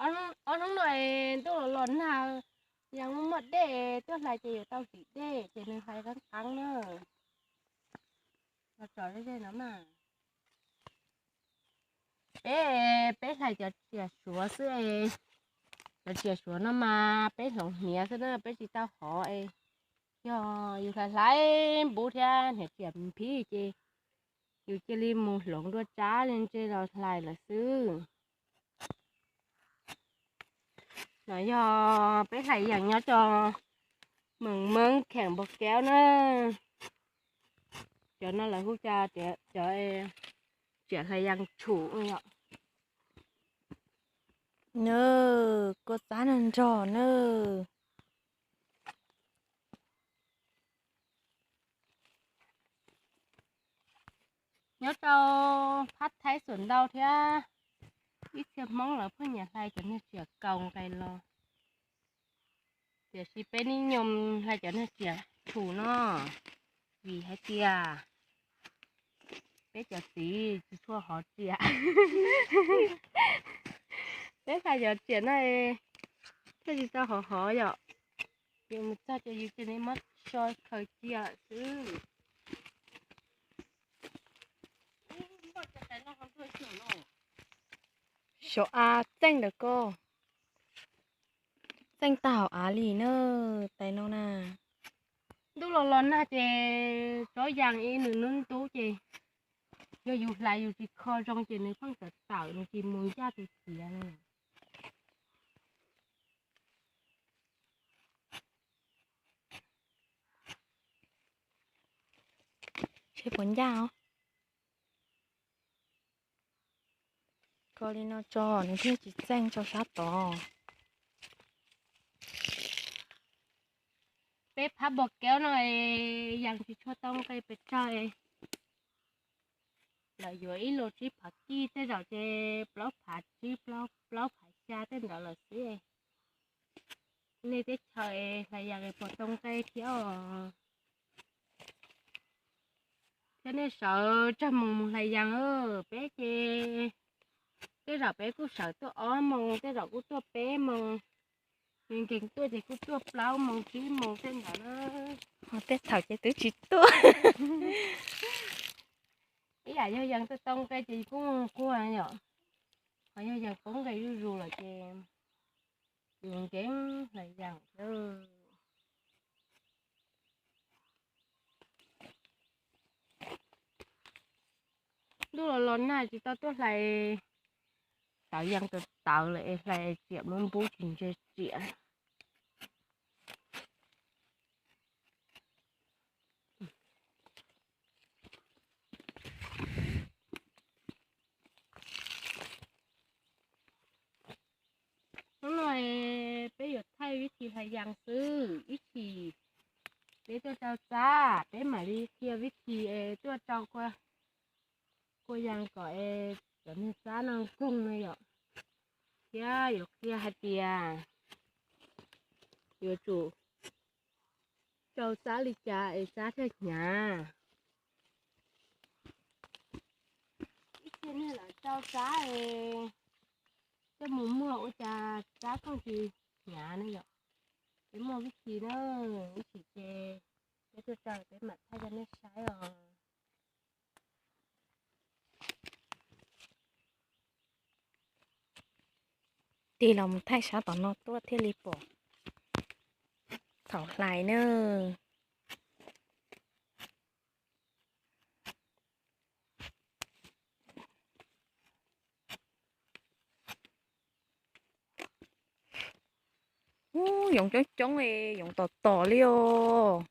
Ob hnub no ntuj los los nag, yog muaj muaj dej tuaj hlais ces yuav tau dim dej ces nws hlais qeeb qeeb na. Los tsom ze ze no mas. Peb, peb hlais cov tsiaj suav xwb es, cov tsiaj suav no mas peb hloov hniav xwb na, peb tsis tau hov es. Yog yus hlais hlais npub thiab hniav tsiaj phib ces yus cia li mus hloov dua tsab li ntse los hlais lawm xwb. No yog peb hlais yees nyob rau Mees Meeb kheem Npog Keub na. Cov no lawv hu ua cov tsiaj hlais yees tshum yom. Nws kua txab nrog nrog na. Nyob rau Phab Thaib Xuam Ntau thiab ib txhia Hmoob lawv pheej nyiam hlais cov niag tsiaj kaus nqes los, tiam sis peb nib nyoos hlais cov niag tsiaj tshum no, vim hais tias peb cov txiv tsis tshua hov tsiaj. Peb hlais cov tsiaj no thiaj tsis tau hov hov yom. Yus mus txog ces yus cia li muab so khaws cia lawm xwb. Xyov av txeej ntawm ko, txeej tag hauv av li na, tais no na. Ntuj los los nag ces tsob yees ib nws hnub ntub ces yog yus hlais yus tsis kho zoo ces nws pheej tawm tawm, nws tsis mus ncaj tus tiav li. Seb puas ncaj os. Kho li no tso nws thiaj tsis txeej rau sab tod. Peb phab Npog Keub no yees tsis tshua tau nqe pes tsawg. Lawv yuav ib lus tsib phav kij, tej zaum ces plaub phav tsib, plaub phav xya tej ntawd lawm xwb. Nej teb chaws hlais yees puas tau nqe thiab os? Thiab nej sawv tsawg moos mus hlais yees? Peb ces tej zaum peb kuj sawv tuaj ob moos, tej zaum kuj tuaj peb moos, nkees nkees tuaj ces kuj tuaj plaub moos tsib moos tej ntawd na. Ho tej thaum ces twb tsis tuaj. Ib yam yog yees tau tau nqe ces kuj quaj yom, ho yog yees poob nqe zuj zus lawm ces yus nkees hlais yees. Ntuj los los nag tsis tau tuaj hlais, tawv yees tawv tawv lawm es hlais tsiaj muab npub tsis ntse tsiaj. Hnub no peb yuav thaij vib thi hlais yees xwb, ib chim peb tuaj rau txab peb mam li qhia vib thi es tuaj rau kua yees kom es cov niag txab no koog no yom. Thiab yuav qhia hais tias yuav tsum rau txab li cas es txab thiaj hnyav. Ib txhia niag lawv rau txab es coj mus muag ua cas txab koog tsis hnyav ne yom. Peb muaj vib thi na, ib chim ces peb tuaj rau peb mam thaij rau nej saib os. Tig los mus thaij sab tom no tuaj thiaj li pom thaum hlais na. Ub, yoov coob coob, yoov tom tom li os.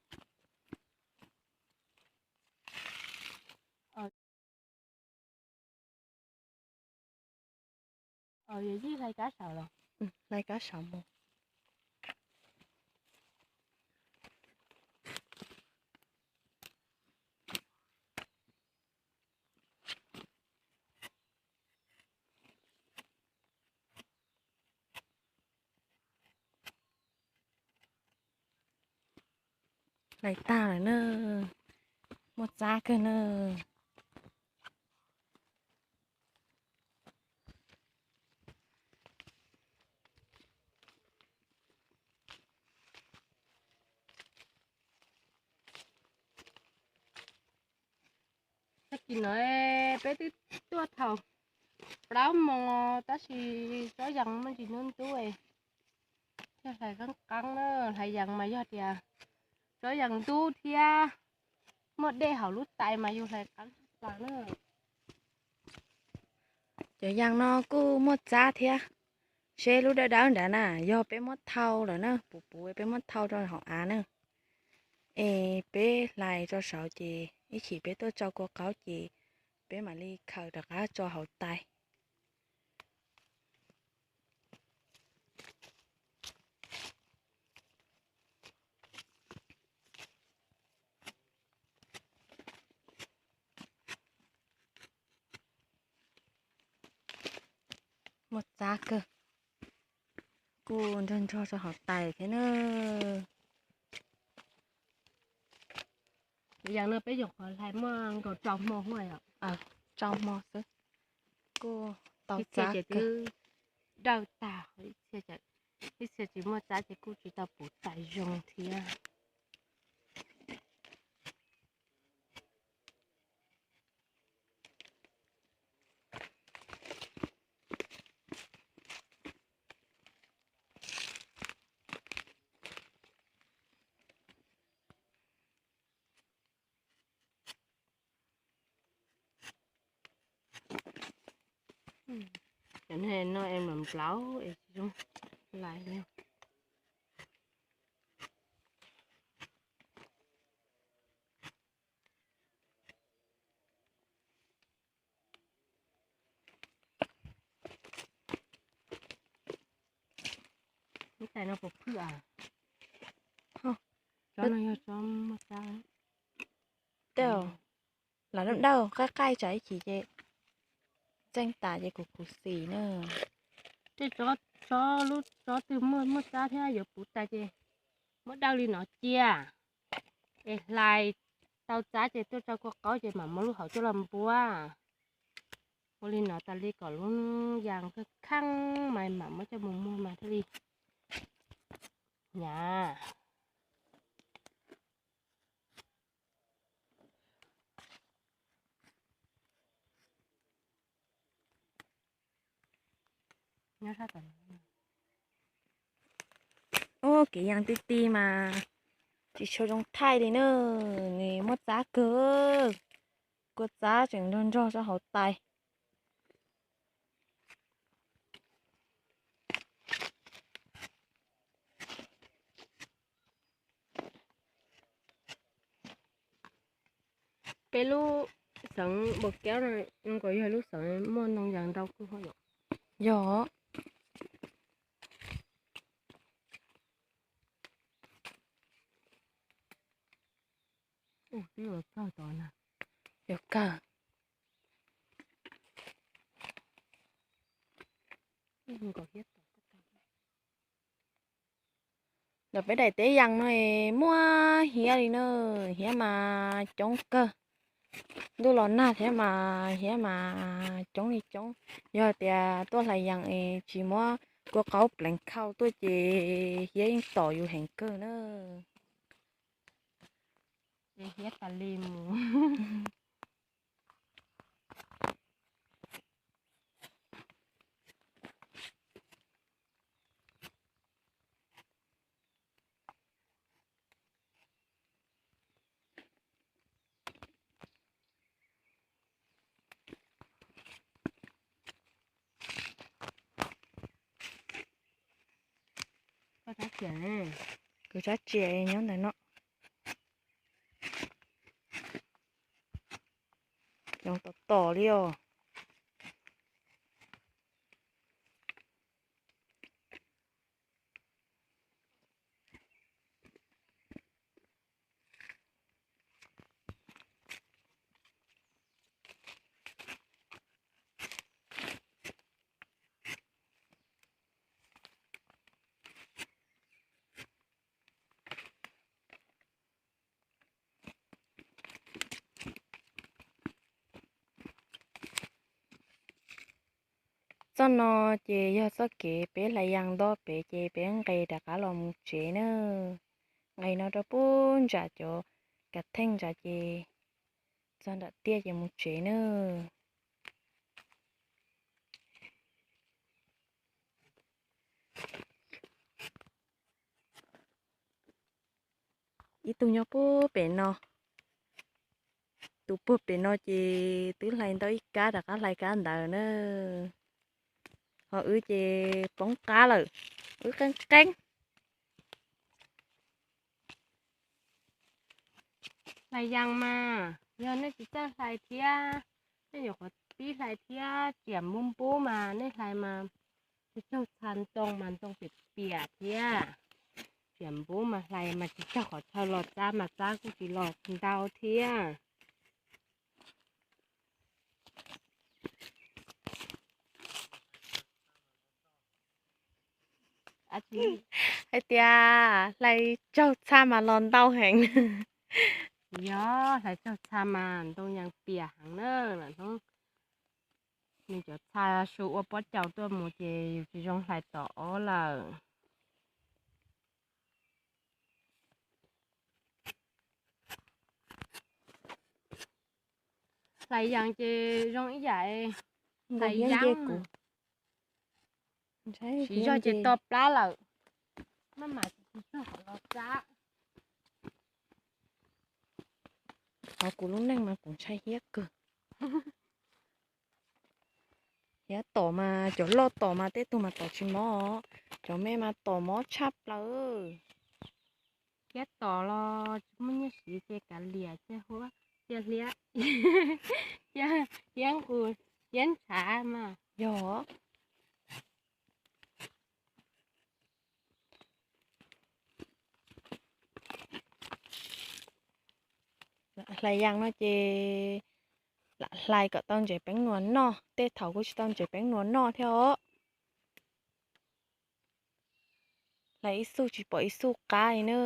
Yog yij hlais kab saum los? Hlais kab saum mus. Hlais tag lawm na, muaj txab kawg na. Tam sim no peb twb tuaj thaum plaub moos tab sis tsob yas muaj ntsis ntub ntub, thiaj hlais qeeb qeeb na. Hlais yas mas yog tias tsob yas ntub thiab muaj dej hauv lub tais mas yus hlais qeeb tshaj plaws na. Cov yas no kuj muaj txab thiab. Seb lub dawb dawb nrad na, yog peb muab thau lawm na, puv puv peb muab thau rau hauv av na. Es peb hlais rau saud ces ib chim peb tuaj tsau kua qaub ces peb mam li khaws rov qab tso hauv tais. Muaj txab kawg, kuj nrog nrog rau hauv tais thiab na. Yas no peb nyuam qhuav hlais muaj nkaus rau hmo, rau hmo xwb, kuj tau txab ces twb dawj tag. Ib txhia tsis muaj txab ces kuj tsis tau puv tais zoo thiab. Cov no es nplaum es tsis zoo hlais li. Lub tais no puas phwj a? Tsob no yog tsob muaj txab. Tej zaum lam dawb dawj qaij qaij tsam ib chim ces txeej tas ces kuv khuv xim na. Tej tsob, tsob lub tsob twg muaj muaj txab thiab yuav puv tais ces muab dawj li no cia, es hlais tau txab ces tuaj tsau kua qaub ces mam muab lub hauv coj los npuab. Ua li no tas li kom lub yas kheej kheej mas mam muab coj mus muag mas thiaj li hnyav. Ub, kev yas ti ti mas tsis tshua zoo thaij li na, nws muaj txab kawg, kua txab tseem nrog nrog rau hauv tais. Peb lub xeev Npaus Kiab no nkaus yog lub xeev muaj ntoo yas ntau kawg yom? Yog. Yuav kawg. Ntawm peb daim teb yas no muaj hiav li na, hiav mas coob kawg. Ntuj los nag thiab mas hiav mas coob li coob. Yog tias tuaj hlais yas es tsis muab kua qaub pleev khau tuaj ces hiav yeej tom yus heev kawg na. Hiav tas li mus. Kuv rab tsia nyob ntawm no. Nyob tom tom li os. Txoj no ces yog txoj kev peb hlais yas nto pem ces peb nqes rov qab los mus tsev na. Nqes no rau pub ntsam cov kav theej ntsam ces Txog nram tiaj ces mus tsev na. Ib tug nyob puag pem no, tus puag pem no ces twb hlais ntau ib kab rov qab hlais kab ntawd na. Ho wb ces poob qab lawm, wb qeeb qeeb. Hlais yas mas yog nej tsis txawj hlais thiab, nej nyuam qhuav pib hlais thiab tsiam npub npub mas nej hlais mas tsis raug txha ntoo mas ntoo piam piam thiab. Tsiam npub mas hlais mas tsis raug qhov chaw los txab mas txab kuj tsis los ntau thiab. Hais tias hlais raug txha mas los ntau heev. Yog hlais raug txha mas ntoo yeej piam heev na. Lam hnub nws cov txha su ua pob caus tuaj mus ces yus tsis zoo hlais tom ob lawm. Hlais yas ces zoo ib yam hlais yas, siv zog ces to plab lawm, maj mam tsis txog qhov los txab. Qhov kuv lub neej mas kuv ntshai hiab kawg. Hiab tom mas cov loj tom mas tej tug mas tom tsis mob, cov me mas tom mob tshaj plaws. Hiab tom los tsis muaj nyiaj siv ces kav liam cia huab cia hliab, cia hiab nqus hiab ntshav mas yog. Hlais yas no ces lam hlais kom tau ntses peeb nua noj, tej thaum kuj tsis tau ntses peeb nua noj thiab os. Hlais ib xub tsis pom ib xub qab li na.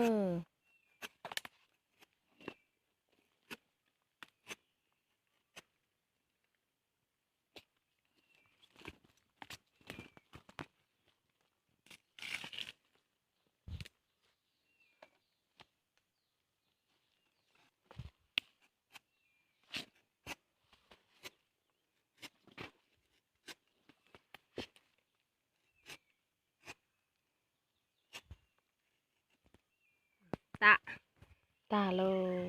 Tag, tag lauj.